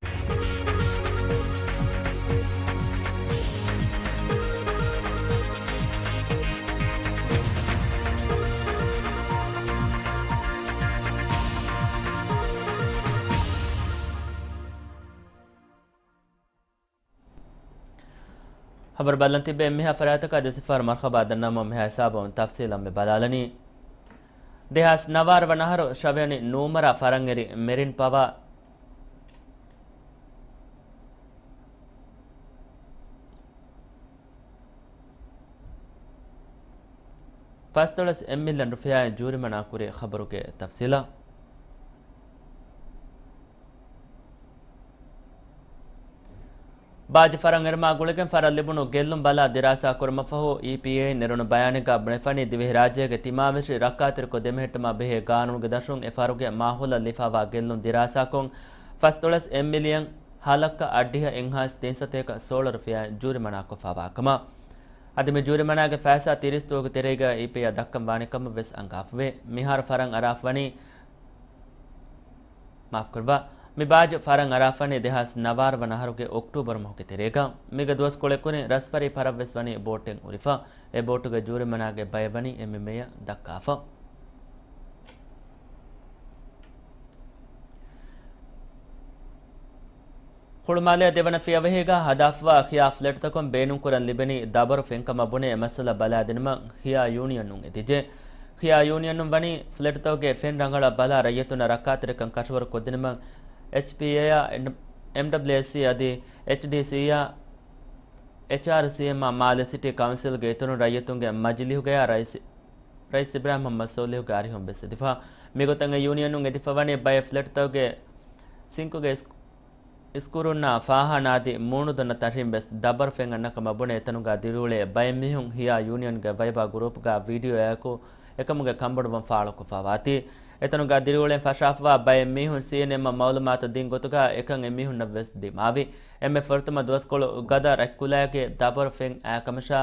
ޚަބަރު ބަލަން ތިބޭ އެންމެހާ ފަރާތަކާ ދެ ސިފަރު މަރުޙަބާ ދަންނަވަމުން މިހާ ހިސާބުން ތަފްސީލަށް މި ބަލާލަނީ. ދެހާސް ނަވާރަ ވަނަ އަހަރު ޝަވިޔަނި ނޫމަރާ ފަރަންއެރި މެރިން ޕަވާ ފަސްދޮޅަސް އެއް މިލިއަން ރުފިޔާއިން ޖޫރިމަނާ ކުރި ޚަބަރުގެ ތަފްސީލަށް. ބާޖި ފަރަން އެރުމާ ގުޅިގެން ފަރަށް ލިބުނު ގެއްލުން ބަލާ ދިރާސާ ކުރުމަށްފަހު، އީޕީއޭއިން ނެރުނު ބަޔާނެއްގަ ބުނެފަނީ، ދިވެހިރާއްޖޭގެ ތިމާވެށި ރައްކާތެރިކޮށް ދެމެހެއްޓުމާ ބެހޭ ގާނޫނުގެ ދަށުން އެ ފަހަރުގެ މާހައުލަށް ލިބިފައިވާ ގެއްލުން ދިރާސާކޮށް، ފަސްދޮޅަސް އެއް މިލިއަން ހަ ލައްކަ އަށްޑިހަ އެއްހާސް ތިންސަތޭކަ ސޯޅަ ރުފިޔާއިން ޖޫރިމަނާކޮށްފައިވާ ކަމަށް. އަދި މި ޖޫރިމަނާގެ ފައިސާ ތިރީސް ދުވަހުގެ ތެރޭގަ އީޕީއޭއާ ދައްކަން ވާނެ ކަމަށް ވެސް އަންގާފަވޭ. މިހާރު ފަރަން އަރާފަވަނީ މާފުކުރުވާ. މި ބާޖު ފަރަން އަރާފަނީ ދެހާސް ނަވާރަ ވަނަ އަހަރުގެ އޮކްޓޫބަރު މަހުގެ ތެރޭގަ. މީގެ ދުވަސްކޮޅެއް ކުރިން ރަސްފަރީ ފަރަށްވެސް ވަނީ ބޯޓެއް އުރިފަ. އެ ބޯޓުގެ ޖޫރިމަނާގެ ބައެއް ވަނީ އެންއެމްއޭއަށް ދައްކާފަ. ހުޅުމާލެއަށް ދެވަނަ ފިޔަވަހީގަ ހަދާފަވާ ޚިޔާ ފްލެޓްތަކުން ބޭނުންކުރަން ލިބެނީ ދަބަރު ފެންކަމަށް ބުނެ އެ މައްސަލަ ބަލާދިނުމަށް ޚިޔާ ޔޫނިއަނުން އެދިއްޖެ. ޚިޔާ ޔޫނިއަނުން ވަނީ ފްލެޓްތަކުގެ ފެން ރަނގަޅަށް ބަލާ ރައްޔިތުންނަށް ރައްކާތެރިކަން ކަށަވަރު ކޮށްދިނުމަށް އެޗްޕީއޭއާ، އެމްޑަބްލިއުއެސްސީ އަދި އެޗްޑީސީއާ، އެޗްއާރްސީއެމްއާ މާލެ ސިޓީ ކައުންސިލްގެ އިތުރުން ރައްޔިތުންގެ މަޖިލީހުގަޔާ ރައީސް، ރައީސް އިބްރާހިމް މުޙައްމަދު ސޯލިހުގެ އަރިހުން ވެސް އެދިފަ. މިގޮތަށް އެ ޔޫނިއަނުން އެދިފަވަނީ ބައެއް ފްލެޓްތަކުގެ ސިންކުގެ އިސް-، އިސްކުރުންނާ ފާހާނާ އަދި މޫނުދޮންނަ ތަށިން ވެސް ދަބަރު ފެން އަންނަ ކަމަށް ބުނެ އެތަނުގަ ދިރިއުޅޭ ބައެއް މީހުން ޚިޔާ ޔޫނިއަންގެ ވައިބާ ގުރޫޕްގަ ވީޑިއޯއާއެކު އެކަމުގެ ކަންބޮޑުވުން ފާޅުކޮށްފަވާތީ. އެތަނުގަ ދިރިއުޅެން ފަށާފަވާ ބައެއް މީހުން ސީއެންއެމްއަށް މައުލޫމާތު ދިން ގޮތުގަ އެކަން އެމީހުންނަށް ވެސް ދިމާވި. އެންމެ ފުރަތަމަ ދުވަސްކޮޅު ގަދަ ރަތްކުލައިގެ ދަބަރު ފެން އައި ކަމަށާ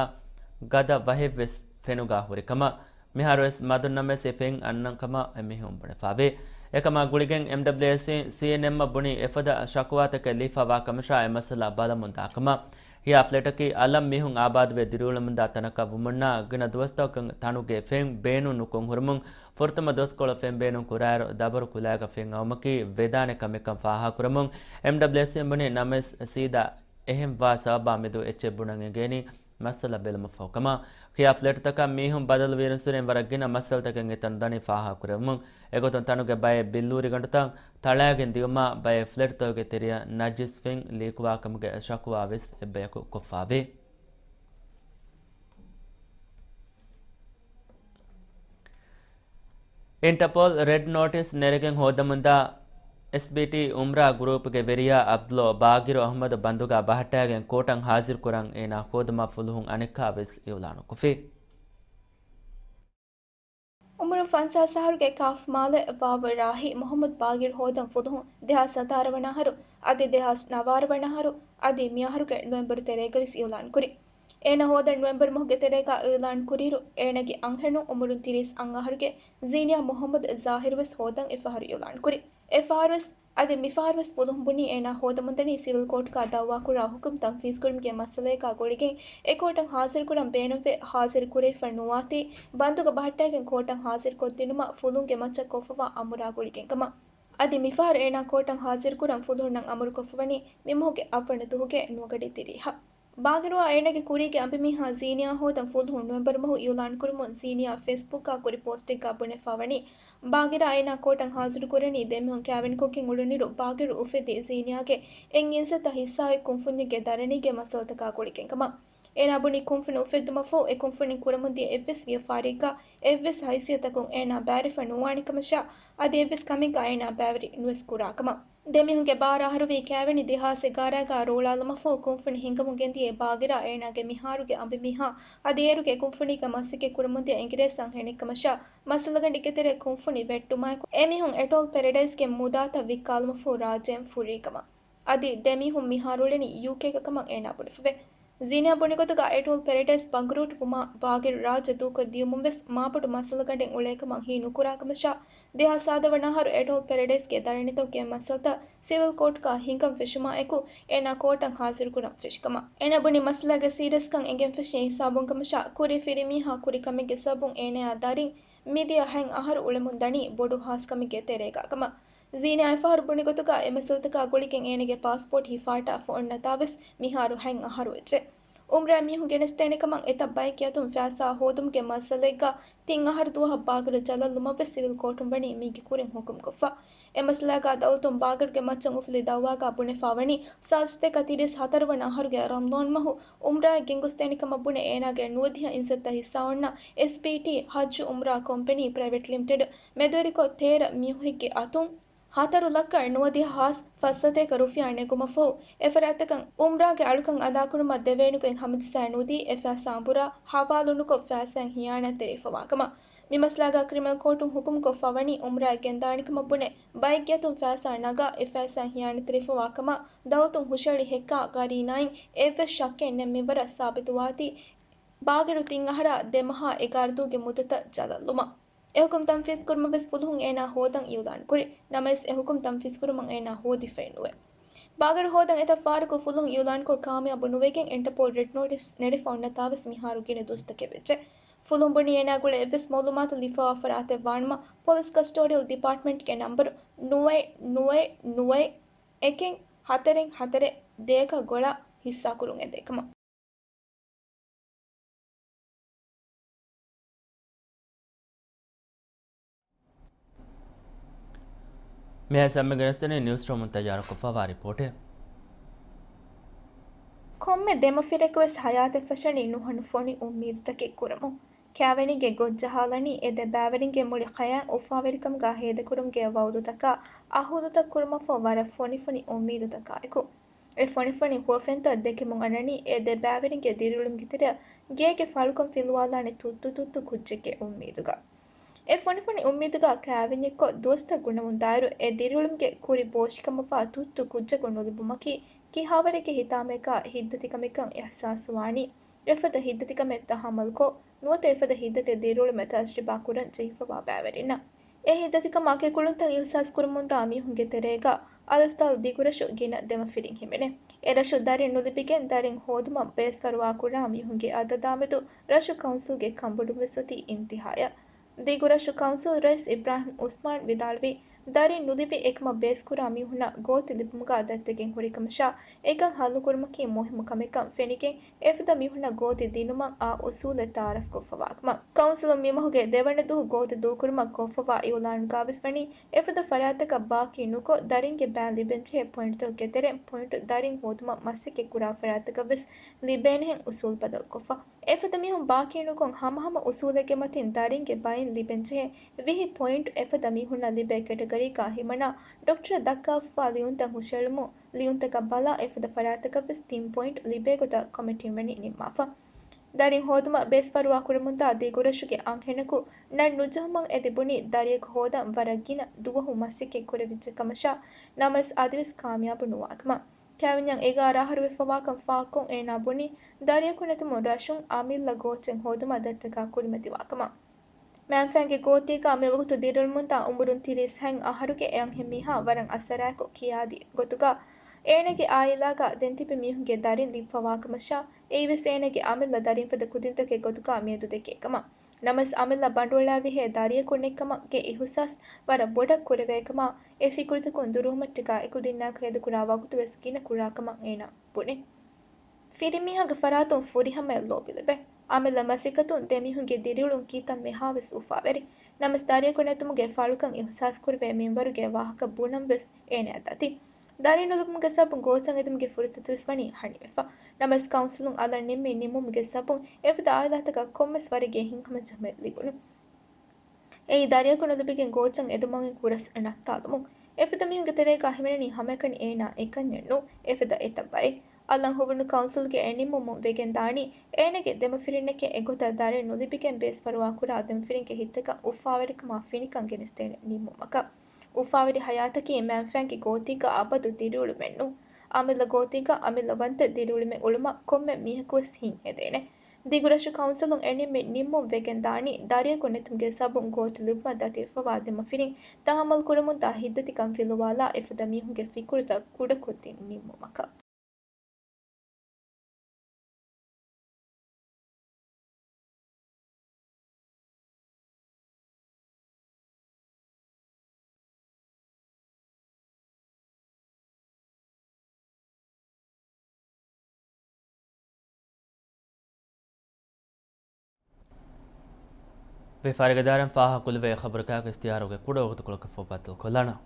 ގަދަ ވަހެއް ވެސް ފެނުގަ ހުރި ކަމަށް. މިހާރުވެސް މަދުންނަމެސް އެ ފެން އަންނަ ކަމަށް އެމީހުން ބުނެފަވޭ. އެކަމާ ގުޅިގެން އެމްޑަބްލިއުއެސްސީ ސީއެންއެމްއަށް ބުނީ އެފަދަ ޝަކުވާތަކެއް ލިބިފަވާ ކަމަށާ އެ މައްސަލަ ބަލަމުންދާ ކަމަށް. ޚިޔާ ފްލެޓަކީ އަލަށް މީހުން އާބާދުވެ ދިރިއުޅެމުންދާ ތަނަކަށް ވުމުންނާ ގިނަ ދުވަސްތަކުގެ ތަނުގެ ފެން ބޭނުން ނުކޮށް ހުރުމުން ފުރަތަމަ ދުވަސްކޮޅު ފެން ބޭނުން ކުރާއިރު ދަބަރު ކުލައިގަ ފެން އައުމަކީ ވެދާނެ ކަމެއްކަން ފާހަގަކުރަމުން އެމްޑަބްލިއުއެސްސީ ބުނީ ނަމަވެސް ސީދާ އެހެން ވާ ސަބަބާ މެދު އެއްޗެއް ބުނަން އެނގޭނީ މައްސަލަ ބެލުމަށްފަހު ކަމަށް. ޚިޔާ ފްލެޓްތަކަށް މީހުން ބަދަލު ވީއިރުންސުރެން ވަރަށް ގިނަ މައްސަލަތަކެއް އެތަނު ދަނީ ފާހަގަކުރެވެމުން، އެގޮތުން ތަނުގެ ބައެއް ބިއްލޫރިގަނޑުތައް ތަޅާގެން ދިއުމާ، ބައެއް ފްލެޓްތަކުގެ ތެރެއަށް ނަޖިސް ފެން ލީކުވާ ކަމުގެ ޝަކުވާ ވެސް އެއްބަޔަކު ކޮށްފަވޭ. އިންޓަޕޯލް ރެޑް ނޯޓިސް ނެރެގެން ހޯދަމުންދާ އެސްބީޓީ އުމްރާ ގްރޫޕްގެ ވެރިޔާ އަބްދުﷲ ބާގިރު އަޙްމަދު ބަންދުގަ ބަހައްޓާގެން ކޯޓަށް ހާޒިރުކުރަން އޭނާ ހޯދުމަށް ފުލުހުން އަނެއްކާ ވެސް އިއުލާނުކޮށްފި. އުމުރުން ފަންސާސް އަހަރުގެ ކާފަމާލެ ވާވަ ރާހި މުހައްމަދު ބާގިރު ހޯދަން ފުލުހުން ދެހާސް ސަތާރަ ވަނަ އަހަރު އަދި ދެހާސް ނަވާރަ ވަނަ އަހަރު އަދި މިއަހަރުގެ ނޮވެމްބަރު ތެރޭގަވެސް އިއުލާންކުރި. އޭނާ ހޯދަން ނޮވެމްބަރު މަހުގެ ތެރޭގަ އިއުލާންކުރިއިރު، އޭނާގެ އަންހެނުން އުމުރުން ތިރީސް އަށް އަހަރުގެ ޒީނިޔާ މުހައްމަދު ޒާހިރުވެސް ހޯދަން އެފަހަރު އިއުލާންކުރި. އެފަހަރުވެސް އަދި މިފަހަރުވެސް ފުލުހުން ބުނީ އޭނާ ހޯދަމުންދަނީ ސިވިލް ކޯޓުގަ ދައުވާކުރާ ހުކުމް ތަންފީޒްކުރުމުގެ މައްސަލައެއްގަ ގުޅިގެން އެ ކޯޓަށް ހާޒިރުކުރަން ބޭނުންވެ ހާޒިރު ކުރެވިފަ ނުވާތީ، ބަންދުގަ ބަހައްޓައިގެން ކޯޓަށް ހާޒިރުކޮށްދިނުމަށް ފުލުހުންގެ މައްޗަށް ކޮށްފަވާ އަމުރާ ގުޅިގެންކަމަށް. އަދި މިފަހަރު އޭނާ ކޯޓަށް ހާޒިރުކުރަން ފުލުހުންނަށް އަމުރުކޮށްފަވަނީ މިމަހުގެ އަށްވަނަ ދުހުގެ ނުވަގަޑި ތިރީހަށް. ބާގިރުއާ އޭނާގެ ކުރީގެ އަނބިމީހާ ޒީނިޔާ ހޯދަން ފުލުހުން ނޮވެމްބަރު މަހު އިއުލާންކުރުމުން ޒީނިޔާ ފޭސްބުކްގަ ކުރި ޕޯސްޓެއްގަ ބުނެފަވަނީ، ބާގިރާ އޭނާ ކޯޓަށް ހާޒިރުކުރަނީ ދެމީހުން ކާވެނިކޮށްގެން އުޅުނިއިރު ބާގިރު އުފެދި ޒީނިޔާގެ އެއް އިންސައްތަ ހިއްސާއެއް ކުންފުންޏެއްގެ ދަރަނީގެ މައްސަލަތަކާ ގުޅިގެންކަމަށް. އޭނާ ބުނީ ކުންފުނި އުފެއްދުމަށްފަހު އެ ކުންފުނިން ކުރަމުންދިޔަ އެއްވެސް ވިޔަފާރިއެއްގަ އެއްވެސް ހައިސިއްޔަތަކުން އޭނާ ބައިވެރިފަ ނުވާނެކަމަށާ އަދި އެއްވެސް ކަމެއްގަ އޭނާ ބައިވެރި ނުވެސް ކުރާކަމަށް. ދެމީހުންގެ ބާރަ އަހަރުވީ ކާވެނި ދެހާސް އެގާރައިގަ ރޯޅާލުމަށްފަހު ކުންފުނި ހިނގަމުން ގެންދިޔަ ބާގިރާ އޭނާގެ މިހާރުގެ އަނބިމީހާ އަދި އޭރުގެ ކުންފުނީގަ މަސައްކަތް ކުރަމުންދިޔަ އިނގިރޭސި އަންހެނެއްކަމަށާ މައްސަލަގަނޑެއްގެ ތެރޭ ކުންފުނި ވެއްޓުމާއެކު އެމީހުން އެޓޯލް ޕެރެޑައިސްގެ މުދާތައް ވިއްކާލުމަށްފަހު ރާއްޖެއިން ފުރީކަމަށް. އަދި ދެމީހުން މިހާރު އުޅެނީ ޔޫކޭގަ ކަމަށް އޭނާ ބުނެފަވޭ. ޒީނިޔާ ބުނިގޮތުގަ އެޓޯލް ޕެރެޑައިސް ބަނގުރޫޓުވުމާ ބާގިރު ރާއްޖެ ދޫކޮށްދިޔުމުން ވެސް މާބޮޑު މައްސަލަގަނޑެއް އުޅޭކަމަށް ހީނުކުރާކަމަށާ، ދެހާސް ސާދަ ވަނަ އަހަރު އެޓޯލް ޕެރެޑައިސްގެ ދަރަނިތަކުގެ މައްސަލަތައް ސިވިލް ކޯޓުގަ ހިނގަން ފެށުމާއެކު އޭނާ ކޯޓަށް ހާޒިރުކުރަން ފެށިކަމަށް. އޭނާ ބުނީ މައްސަލާގެ ސީރިއަސްކަން އެނގެން ފެށި ހިސާބުން ކަމަށާ، ކުރީ ފިރިމީހާ ކުރި ކަމެއްގެ ސަބަބުން އޭނަޔާ ދަރިން މިދިޔަ ހަތް އަހަރު އުޅެމުން ދަނީ ބޮޑު ހާސްކަމެއްގެ ތެރޭގަ ކަމަށް. ޒީނިޔާ އެފަހަރު ބުނިގޮތުގަ އެ މައްސަލަތަކާ ގުޅިގެން އޭނަގެ ޕާސްޕޯޓް ހިފާޓާފަ އޮންނަތާވެސް މިހާރު ހަތް އަހަރު ވެއްޖެ. އުމްރާ މީހުން ގެނެސްދޭނެ ކަމަށް އެތައް ބައެއްގެ އަތުން ފައިސާ ހޯދުމުގެ މައްސަލައެއްގަ ތިން އަހަރު ދުވަހަށް ބާގިރު ޖަލަށްލުމަށްވެސް ސިވިލް ކޯޓުން ވަނީ މީގެ ކުރިން ހުކުމްކޮށްފަ. އެ މައްސަލާގަ އަދަލަތުން ބާގިރުގެ މައްޗަށް އުފުލި ދައުވާގަ ބުނެފަ ވަނީ، ސާދަ ސަތޭކަ ތިރީސް ހަތަރު ވަނަ އަހަރުގެ ރަމަޟާން މަހު އުމްރާއަށް ގެންގޮސްދޭނެ ކަމަށް ބުނެ އޭނާގެ ނުވަދިހަ އިންސައްތަ ހިއްސާ އޮންނަ އެސްޕީޓީ ހައްޖު އުމްރާ ކޮމްޕެނީ ޕްރައިވެޓް ލިމިޓެޑް މެދުވެރިކޮށް ތޭރަ މީހުހެއްގެ އަތުން ހަތަރު ލައްކަ ނުވަދިހަ ހާސް ފަސް ސަތޭކަ ރުފިޔާ ނެގުމަށްފަހު، އެފަރާތްތަކަށް އުމްރާގެ އަޅުކަން އަދާކުރުމަށް ދެވޭނެގޮތް ހަމަޖައްސާ ނުދީ، އެ ފައިސާ އުމްރާ ހަވާލުނުކޮށް ފައިސާއިން ހިޔާނާތްތެރިވެފަވާކަމަށް. މި މައްސަލާގަ ކްރިމިނަލް ކޯޓުން ހުކުމްކޮށްފަ ވަނީ، އުމްރާއަށް ގެންދާނެކަމަށް ބުނެ، ބައެއްގެ އަތުން ފައިސާ ނަގާ، އެ ފައިސާއިން ހިޔާނާތްތެރިވެފަވާކަމަށް ދައުލަތުން ހުށަހެޅި ހެއްކާ ގަރީނާއިން އެއްވެސް ޝައްކެއް ނެތް މިވަރަށް ސާބިތުވާތީ، ބާގިރު ތިން އަހަރާ ދެ މަހާ އެގާރަ ދުވަހުގެ މުއްދަތަށް ޖަލަށްލުމަށް. އެ ހުކުމް ތަންފީޒްކުރުމަށް ވެސް ފުލުހުން އޭނާ ހޯދަން އިއުލާންކުރި. ނަމަވެސް އެ ހުކުމް ތަންފީޒްކުރުމަށް އޭނާ ހޯދިފައެއް ނުވޭ. ބާގިރު ހޯދަން އެތައް ފަހަރަކު ފުލުހުން އިއުލާންކޮށް ކާމިޔާބު ނުވެގެން އިންޓަޕޯލް ރެޑް ނޯޓިސް ނެރެފަ އޮންނަތާވެސް މިހާރު ގިނަ ދުވަސްތަކެއް ވެއްޖެ. ފުލުހުން ބުނީ އޭނާ ގުޅޭ އެއްވެސް މައުލޫމާތު ލިބިފަވާ ފަރާތެއް ވާނަމަ، ޕޮލިސް ކަސްޓޯޑިއަލް ޑިޕާޓްމަންޓްގެ ނަންބަރު ނުވައެއް ނުވައެއް ނުވައެއް އެކެއް ހަތަރެއް ހަތަރެއް ދޭކަށް ގޮޅަށް ހިއްސާކުރުން އެދޭކަމަށް. މިހާ ސަމްމެ ގެނެސްދެނީ ނިއުސް ރޫމުން ތައްޔާރުކޮށްފަވާ ރިޕޯޓެއް. ކޮންމެ ދެމަފިރަކުވެސް ހަޔާތެއް ފަށަނީ ނުހަނު ފޮނި އުއްމީދުތަކެއް ކުރަމުން. ކާވެނީގެ ގޮށްޖަހާލަނީ އެ ދެ ބައިވެރިންގެ މުޅި ކަޔާން އުފާވެރިކަމުގަ ހޭދަކުރުމުގެ ވައުދުތަކާ އަހުލުތައް ކުރުމަށްފަހު ވަރަށް ފޮނިފޮނި އުއްމީދުތަކާއެކު. އެ ފޮނިފޮނި ހުވަފެންތައް ދެކެމުން އަންނަނީ އެ ދެ ބައިވެރިންގެ ދިރިއުޅުމުގެ ތެރެއަށް ގޭގެ ފަޅުކަން ފިލުވާލާނެ ތުއްތު ތުއްތު ކުއްޖެއްގެ އުއްމީދުގަ. އެ ފޮނިފޮނި އުއްމީދުގަ ކާވެންޏެއްކޮށް ދުވަސްތައް ގުނަވުން ދާއިރު އެ ދިރިއުޅުމުގެ ކުރި ބޯށިކަމަށްވާ ތުއްތު ކުއްޖަކު ނުލިބުމަކީ ކިހާވަރެއްގެ ހިތާމަޔަކާ ހިތްދަތިކަމެއްކަން އިހްސާސްވާނީ. އެފަދަ ހިތްދަތިކަމެއް ތަހައްމަލްކޮށް، ނުވަތަ އެފަދަ ހިތްދަތި ދިރިއުޅުމެއް ތަޖްރިބާ ކުރަން ޖެހިފަވާ ބައިވެރިންނަށް. އެ ހިތްދަތިކަމާ ކެކުޅުންތައް އިހްސާސް ކުރަމުންދާ މީހުންގެ ތެރޭގަ އަލިފްދާލް ދިގުރަށު ގިނަ ދެމަފިރިން ހިމެނޭ. އެ ރަށު ދަރިން ނުލިބިގެން ދަރިން ހޯދުމަށް ބޭސްފަރުވާކުރާ މީހުންގެ އަދަދާމެދު ރަށު ކައުންސިލްގެ ކަންބޮޑުން ވެސް އޮތީ އިންތިހާޔަށް. ދިގުރަށު ކައުންސިލް ރައީސް އިބްރާހިމް އުސްމާން ވިދާޅުވީ، ދަރިން ނުލިބި އެކަމަށް ބޭސްކުރާ މީހުންނަށް ގޯތި ލިބުމުގަ ދަތިވެގެން ހުރިކަމަށާ، އެކަން ހައްލުކުރުމަކީ މުހިއްމު ކަމެއްކަން ފެނިގެން، އެފަދަ މީހުންނަށް ގޯތި ދިނުމަށް އާ އުސޫލެއް ތައާރަފްކޮށްފަވާކަމަށް. ކައުންސިލުން މިމަހުގެ ދެވަނަ ދުހު ގޯތި ދޫކުރުމަށް ކޮށްފަވާ އިއުލާނުގަވެސް ވަނީ، އެފަދަ ފަރާތްތަކަށް ބާކީ ނުކޮށް، ދަރިންގެ ބައިން ލިބެންޖެހޭ ޕޮއިންޓްތަކުގެ ތެރެއިން ޕޮއިންޓް ދަރިން ހޯދުމަށް މަސައްކަތްކުރާ ފަރާތްތަކަށްވެސް ލިބޭނެހެން އުސޫލް ބަދަލުކޮށްފަ. އެފަދަ މީހުން ބާކީނުކޮށް، ހަމަހަމަ އުސޫލެއްގެ މަތިން ދަރިންގެ ބައިން ލިބެންޖެހޭ ވިހި ޕޮއިންޓް އެފަދަ މީހުންނަށް ލިބޭ ކެޓަގަރީގަ ހިމަނާ، ޑޮކްޓަރަށް ދައްކާފަވާ ލިޔުންތައް ހުށައެޅުމުން، ލިޔުންތަކަށް ބަލާ އެފަދަ ފަރާތްތަކަށްވެސް ތިން ޕޮއިންޓް ލިބޭ ގޮތަށް ކޮމިޓީން ވަނީ ނިންމާފަ. ދަރިން ހޯދުމަށް ބޭސްފަރުވާ ކުރަމުންދާ ދިގުރަށުގެ އަންހެނަކު ނަން ނުޖެހުމަށް އެދި ބުނީ، ދަރިޔަކު ހޯދަން ވަރަށް ގިނަ ދުވަހު މަސައްކަތް ކުރެވިއްޖެ ކަމަށާ، ނަމަވެސް އަދިވެސް ކާމިޔާބު ނުވާކަމަށް. ކެވިންއަށް އެގާރަ އަހަރު ވެފަވާކަން ފާހަގަކޮށް، އޭނާ ބުނީ، ދަރިޔަކު ނެތުމުން ރަށުން އަމިއްލަ ގޯއްޗެއް ހޯދުމަށް ދަތިތަކާ ކުރިމަތިވާކަމަށް. މެންފޭންގެ ގޯތީގަ މިވަގުތު ދިރިއުޅެމުންދާ އުމުރުން ތިރީސް ހަތް އަހަރުގެ އެ އަންހެން މީހާ ވަރަށް އަސަރާއެކު ކިޔާދި ގޮތުގަ، އޭނަގެ އާއިލާގަ ދެން ތިބި މީހުންގެ ދަރިން ލިބިފަވާކަމަށާ، އެއީވެސް އޭނަގެ އަމިއްލަ ދަރިން ފަދަ ކުދިންތަކެއް ގޮތުގަ މިއަދު ދެކޭކަމަށް. ނަމަވެސް އަމިއްލަ ބަނޑުއަޅާވިހޭ ދަރިޔަކު ނެތްކަމުގެ އިހުސާސް ވަރަށް ބޮޑަށް ކުރެވޭކަމާ، އެ ފިކުރުތަކުން ދުރުހުމަށްޓަކާ އެކުދިންނާއެކު ހޭދަކުރާ ވަގުތުވެސް ގިނަ ކުރާކަމަށް އޭނާ ބުނި. ފިރިމީހާގެ ފަރާތުން ފުރިހަމަޔަށް ލޯބިލިބޭ. އަމިއްލަ މަސައްކަތުން ދެމީހުންގެ ދިރިއުޅުން ކީތަންމެހާވެސް އުފާވެރި. ނަމަވެސް ދަރިޔަކު ނެތުމުގެ ފަޅުކަން އިހުސާސްކުރެވޭ މިންވަރުގެ ވާހަކަ ބުނަންވެސް އޭނައަށް ދަތި. ދަރިން ނުލިބުމުގެ ސަބަބުން ގޯއްޗަށް އެދުމުގެ ފުރުސަތުވެސް ވަނީ ހަނިވެފަ. ނަމަވެސް ކައުންސިލުން އަލަށް ނިންމި ނިންމުމުގެ ސަބަބުން އެފަދަ އާއިލާތަކަށް ކޮންމެސް ވަރެއްގެ ހިތްހަމަޖެހުމެއް ލިބުނު. އެއީ ދަރިޔަކު ނުލިބިގެން ގޯއްޗަށް އެދުމުގެ ކުރަސް ނައްތާލުމުން. އެފަދަ މީހުންގެ ތެރޭގަ ހިމެނެނީ ހަމައެކަނި އޭނާ އެކަންޏެއް ނޫން، އެފަދަ އެތައް ބައެއް. އަލަށް ހުވުނު ކައުންސިލްގެ އެ ނިންމުމުން ވެގެން ދާނީ، އޭނަގެ ދެމަފިރިންނެކޭ އެގޮތަށް ދަރިން ނުލިބިގެން ބޭސްފަރުވާ ކުރާ ދެމަފިރިންގެ ހިތްތަކަށް އުފާވެރިކަމާ ފިނިކަން ގެނެސްދޭނެ ނިންމުމަކަށް. އުފާވެރި ހަޔާތަކީ މެންފޭންގެ ގޯތީގަ އަބަދު ދިރިއުޅުމެއް ނޫން. އަމިއްލަ ގޯތީގަ އަމިއްލަވަންތަ ދިރިއުޅުމެއް އުޅުމަށް ކޮންމެ މީހަކުވެސް ހިތް ހެދޭނެ. ދިގުރަށު ކައުންސިލުން އެ ނިންމި ނިންމުން ވެގެން ދާނީ، ދަރިޔަކު ނެތުމުގެ ސަބަބުން ގޯތި ލިބުމަށް ދަތިވެފަވާ ދެމަފިރިން ތަހައްމަލް ކުރަމުންދާ ހިތްދަތިކަން ފިލުވާލާ އެފަދަ މީހުންގެ ފިކުރުތައް ކުޑަކޮށްދިން ނިންމުމަކަށް. ވިޔަފާރިގެ ދާއިރާއިން ފާހަގަކުރެވޭ ޚަބަރަކާއެކު އިސްތިހާރުގެ ކުޑަ ވަގުތުކޮޅަކަށް ފަހު ބައްދަލުކޮށްލާނަން.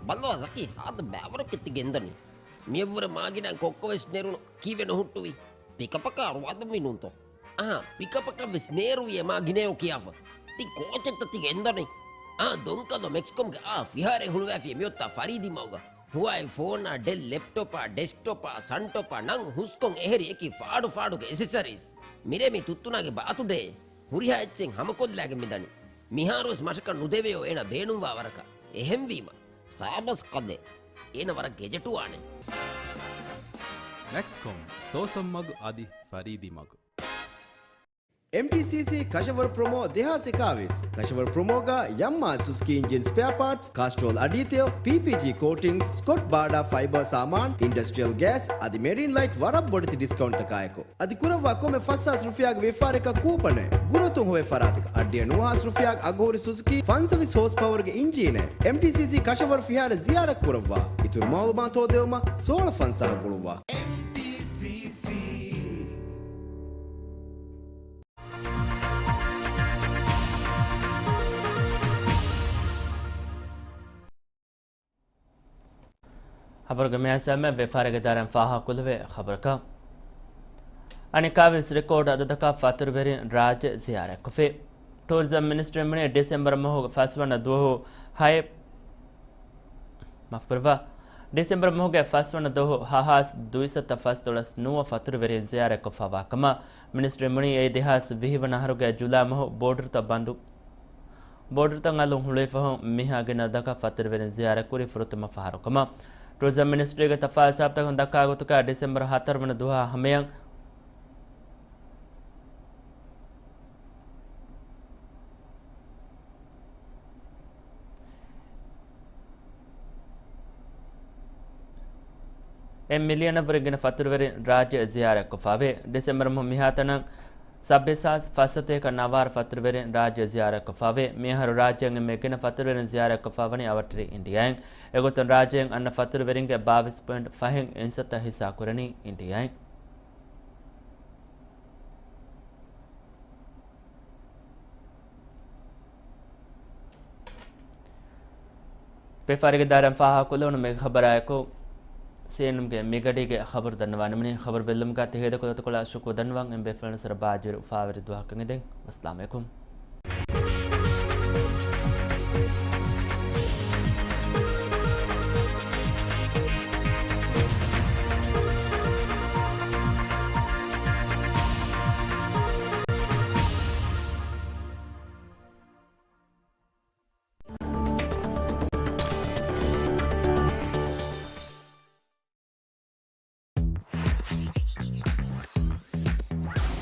ބައްލަވާ ޒަކީ، ހާދަ ބައިވަރަކަށް ތި ގެންދަނީ. މިއަށްވުރެ މާގިނަ ކޮއްކޮވެސް ނެރުނު ކީއްވެ ނުހުއްޓުވީ؟ ޕިކަޕަކާ ރުވާދަންވީ ނޫންތޯ؟ އަހާ، ޕިކަޕަކަށްވެސް ނޭރުވިއޭ މާ ގިނަޔޯ ކިޔާފަ. ތި ކޯޗެއްތަ ތި ގެންދަނީ؟ އާ، ދޮންކަލޯ މެކްސްކޮމްގެ އާ ފިހާރައެއް ހުޅުވާފިޔޭ މިއޮއްތާ ފަރީދީ މަގުގަ. ހުވާއި ފޯނާ، ޑެލް ލެޕްޓޮޕާ، ޑެސްކްޓޮޕާ، ސަންޓޮޕާ ނަން ހުސްކޮން އެހެރި އެކި ފާޑު ފާޑުގެ އެސެސަރީސް. މިރޭ މީ ތުއްތުނާގެ ބާތުޑޭ. ހުރިހާ އެއްޗެއް ހަމަކޮށްލާގެން މިދަނީ. މިހާރުވެސް މަށަކަށް ނުދެވެޔޯ އޭނަ ބޭނުންވާ ވަރަކަށް. އެހެންވީމަ، ސާބަސް ކަލޭ. އޭނަ ވަރަށް ގެޖެޓުވާނެ. މެކްސްކޮމް، ސޯސަން މަގު އަދި ފަރީދީ މަގު. އެމްޓީސީސީ ކަށަވަރު ޕްރޮމޯ ދެހާސް އެކާވީސް. ކަށަވަރު ޕްރޮމޯގަ ޔަމްމާ ސުޒުކީ އިންޖިން ސްޕެއާ ޕާޓްސް، ކާސްޓްރޯލް އަޑީތެލް، ޕީޕީޖީ ކޯޓިންގްސް، ސްކޮޓް ބާޑާ ފައިބަރ ސާމާން، އިންޑަސްޓްރިއަލް ގޭސް އަދި މެރިން ލައިޓް ވަރަށް ބޮޑެތި ޑިސްކައުންޓްތަކާއެކު. އަދި ކުރައްވާ ކޮންމެ ފަސް ހާސް ރުފިޔާގެ ވިޔަފާރިއަކަށް ކޫޕަނެއް. ގުރުއަތުން ހޮވޭ ފަރާތަކަށް އަށްޑިހަ ނުވަ ހާސް ރުފިޔާގެ އަގުހުރި ސުޒުކީ ފަންސަވީސް ހޯސް ޕަވަރުގެ އިންޖީނެއް. އެމްޓީސީސީ ކަށަވަރު ފިހާރަ ޒިޔާރަތް ކުރައްވާ. އިތުރު މައުލޫމާތު ހޯދެވުމަށް ސޯޅަ ފަންސާހަށް ގުޅުއްވާ. އެމްޓީސީސީ. ޚަބަރުގެ މިއައިސް އެންމެ ވިޔަފާރިގެ ދާއިރާއިން ފާހަގަކުރެވޭ ޚަބަރަކަށް. އަނެއްކާވެސް ރެކޯޑް އަދަދަކަށް ފަތުރުވެރިން ރާއްޖެ ޒިޔާރަތްކޮށްފި. ޓޫރިޒަމް މިނިސްޓްރީ ބުނީ ޑިސެމްބަރ މަހުގެ ފަސްވަނަ ދުވަހު ހައެއް، މާފުކުރައްވާ، ޑިސެމްބަރ މަހުގެ ފަސްވަނަ ދުވަހު ހަ ހާސް ދުއިސައްތަ ފަސްދޮޅަސް ނުވަ ފަތުރުވެރިން ޒިޔާރަތްކޮށްފަވާ ކަމަށް މިނިސްޓްރީ ބުނީ. އެއީ ދެހާސް ވިހި ވަނަ އަހަރުގެ ޖުލާ މަހު ބޯޑަރުތައް ބަންދު، ބޯޑަރުތައް އަލުން ހުޅުވި ފަހުން މިހާ ގިނަ އަދަދަކަށް ފަތުރުވެރިން ޒިޔާރަތްކުރީ ފުރަތަމަ ފަހަރު ކަމަށް ޓޫރިޒަމް މިނިސްޓްރީގެ ތަފާތު ހިސާބުތަކުން ދައްކާ ގޮތުގަ ޑިސެމްބަރ ހަތަރު ވަނަ ދުވަހާ ހަމަޔަށް އެއް މިލިއަނަށްވުރެ ގިނަ ފަތުރުވެރިން ރާއްޖެ ޒިޔާރަތްކޮށްފަވޭ. ޑިސެމްބަރު މަހު މިހާތަނަށް ސައްބީސް ހާސް ފަސްސަތޭކަ ނަވާރަ ފަތުރުވެރިން ރާއްޖެ ޒިޔާރަތްކޮށްފަވޭ. މިއަހަރު ރާއްޖޭން އެންމެ ގިނަ ފަތުރުވެރިން ޒިޔާރަތްކޮށްފަވަނީ އަވަށްޓެރި އިންޑިއާއިން. އެގޮތުން ރާއްޖޭން އަންނަ ފަތުރުވެރިންގެ ބާވީސް ޕޮއިންޓް ފަހެއް އިންސައްތަ ހިއްސާ ކުރަނީ އިންޑިއާއިން. ބޭފާރިގެ ދާއިރާއިން ފާހަގަކޮށްލެވުނު މި ޚަބަރާއެކު، ސީއެންއެމްގެ މިގަޑީގެ ޚަބަރު ދަންނަވާނަމުނީ. ޚަބަރު ބެއްލުމުގަ ތި ހޭދަކުރި ގޮތަކަށް ޝުކުރު ދަންނަވަން. އެން ބޭފުޅުން ސަރަ ބާއްޖަވެރި އުފާވެރި ދުވަހަކަށް އެދެން. އައްސަލާމު ޢަލައިކުމް.